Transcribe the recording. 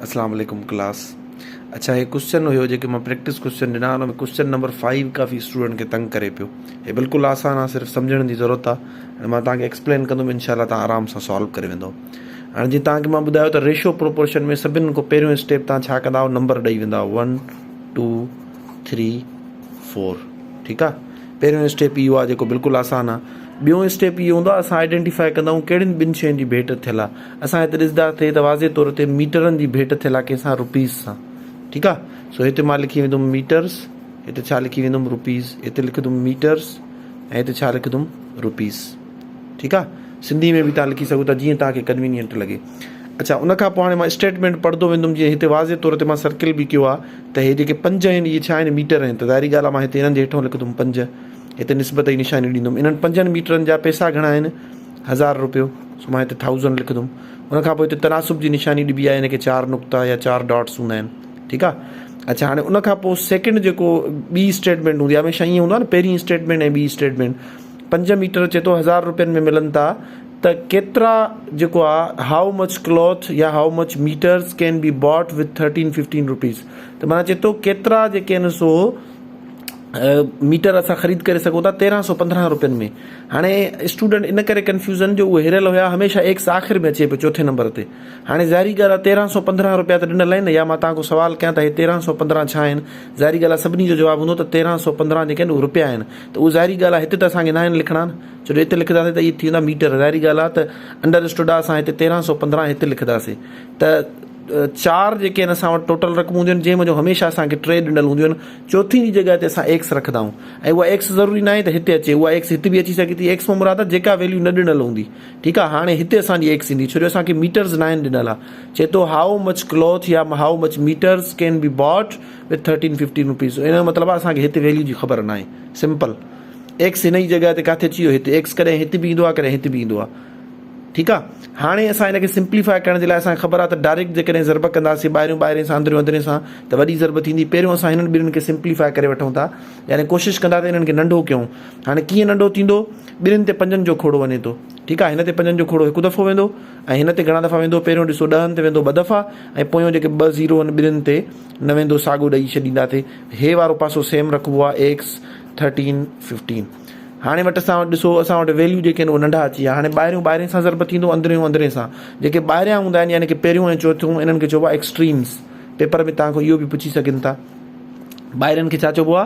اسلام عليڪم ڪلاس اڇا هي ڪوشچن هيو جيڪي مان پريڪٽس ڪوشچن ڏنا ان ۾ ڪوشچن نمبر فائيو ڪافي اسٽوڊنٽ کي تنگ ڪري پيو هي بلڪل آسان آهي صرف سمجهڻ جي ضرورت آهي ۽ مان توهان کي ايڪسپلين ڪندم انشاء الله توهان آرام سان سالو ڪري ويندو هاڻي جيئن توهان کي مان ٻڌايو ته ريشو پروپورشن ۾ سڀني کان پهريون اسٽيپ توهان ڇا ڪندا آهيو نمبر ڏئي ويندا آهيو ون ٽو ٿري فور ٺيڪ آ پهريون اسٽيپ اهو آ جيڪو بلڪل آسان آ ٻيون اسٽيپ اهو هوندو آ اسان آئيڊينٽيفائي ڪندا آهيون ڪهڙين ٻن شين جي ڀيٽ ٿيل آ اسان هتي ڏسنداسي ته واضح طور تي ميٽرن جي ڀيٽ ٿيل آ ڪنهن سان روپيز سان ٺيڪ آ سو هتي مان لکي ويندم ميٽرز هتي ڇا لکي ويندم روپيز هتي لکندم ميٽرز ۽ هتي ڇا لکندم روپيز ٺيڪ آ سنڌي ۾ به توهان لکي سگهو ٿا جيئن توهان کي ڪنوينينٽ لڳي. اڇا ان کان پوء هاڻي مان اسٽيٽمينٽ پڙهندو ويندم جيئن هتي واضح طور تي مان سرڪل به ڪيو آ ته هي جيڪي پنج آهن اهي ڇا آهن ميٽر آهن ته ظاهري ڳالهه آ مان هتي انهن جي هيٺون لکندم پنج هتي نسبت جي نشاني ڏيندم انهن پنجن ميٽرن جا پئسا گهڻا آهن هزار روپيو سو مان هتي ٿائوزنڊ لکندم ان کان پوء هتي تناسب جي نشاني ڏبي آهي ان کي چار نقطا يا چار ڊاٽس هوندا آهن ٺيڪ آ اڇا هاڻي ان کان پوء سيڪنڊ جيڪو ٻي اسٽيٽمينٽ هوندي آهي هميشه ائين هوندو آهي نه پهرين اسٽيٽمينٽ ۽ ٻي اسٽيٽمينٽ پنج ميٽر چئي ٿو هزار روپين ۾ ملن ٿا ته ڪيترا جيڪو آ هائو مچ ڪلوٿ يا how much metres can be bought with thirteen fifteen rupees ته معنيٰ چئي ٿو ڪيترا جيڪي آهن سو ميٽر اسان خريد ڪري سگهون ٿا 1315 روپين ۾ هاڻي اسٽوڊنٽ ان ڪري ڪنفيوزن جو اهي هريل هيا هميشه ايڪس آخر ۾ اچي پيو چوٿين نمبر تي هاڻي ظاهري ڳالهه آهي 1315 روپيا ته ڏنل آهن يا مان توهان کان سوال ڪيان ته هي 1315 ڇا آهن ظاهري ڳالهه آهي سڀني جو جواب هوندو ته 1315 جيڪي آهن اهي روپيا آهن ته اهي ظاهري ڳالهه آهي هتي ته اسان کي ناهن لکڻا نه ڇو جو هتي لکنداسين ته اهي ٿي ويندا ميٽر ظاهري ڳالهه آهي ته انڊر اسٽوڊ آهي اسان هتي 1315 هتي لکنداسين ته چار جيڪي آهن اسان وٽ ٽوٽل رقمون هونديون آهن جنهن منجهون هميشه اسان کي ٽي ڏنل هونديون آهن چوٿين جي جڳهه تي اسان ايڪس رکندا آهيون ۽ اها ايڪس ضروري ناهي ته هتي اچي اها ايڪس هتي به اچي سگهي ٿي ايڪس مان مراد آهي جيڪا ويليو نه ڏنل هوندي ٺيڪ آهي هاڻي هتي اسان جي ايڪس ايندي ڇو جو اسان کي ميٽرز ناهن ڏنل آهي چئي ٿو هائو مچ ڪلوٿ يا how much metres can be bought with thirteen fifteen rupees ان جو مطلب آهي اسان کي هتي ويليو جي خبر ناهي سمپل ايڪس هن ئي جڳهه تي ڪاٿي اچي ويو هتي ايڪس ڪڏهن هتي به ايندو آهي ڪڏهن هتي به ايندو آهي ٺيڪ آهي هاڻي اسان هن کي سمپليفائي ڪرڻ جي لاء اسان کي خبر آهي ته ڊائريڪٽ جيڪڏهن ضرب ڪنداسين ٻاهريون ٻاهرين سان اندريون اندرين سان ته وڏي ضرب ٿيندي پهريون اسان هنن ٻنهين کي سمپليفائي ڪري وٺون ٿا يعني ڪوشش ڪنداسين انهن کي ننڍو ڪيون هاڻي ڪيئن ننڍو ٿيندو ٻنهين تي پنجن جو کوڙو وڃي ٿو ٺيڪ آهي هن تي پنجن جو کوڙو هڪ دفعو ويندو ۽ هن تي گهڻا دفعا ويندو پهريون ڏسو ڏهن تي ويندو ٻه دفعا ۽ پويون جيڪي ٻه زيرو آهن ٻنهين تي نه ويندو ساڳو ڏئي ڇڏينداسين هي وارو پاسو سيم رکبو آهي ايڪس ٿرٽين ففٽين هاڻي وٽ اسان وٽ ڏسو اسان وٽ ويليو جيڪي آهن اهي ننڍا اچي ويا هاڻي ٻاهريون ٻاهرين سان ضرب ٿيندو اندريون اندرين سان جيڪي ٻاهريان هوندا آهن يعني ڪي پهريون ۽ چوٿون انهن کي چئبو آهي ايڪسٽريمز پيپر ۾ توهان کان اهو به پڇي سگهن ٿا ٻاهرين کي ڇا چئبو آهي.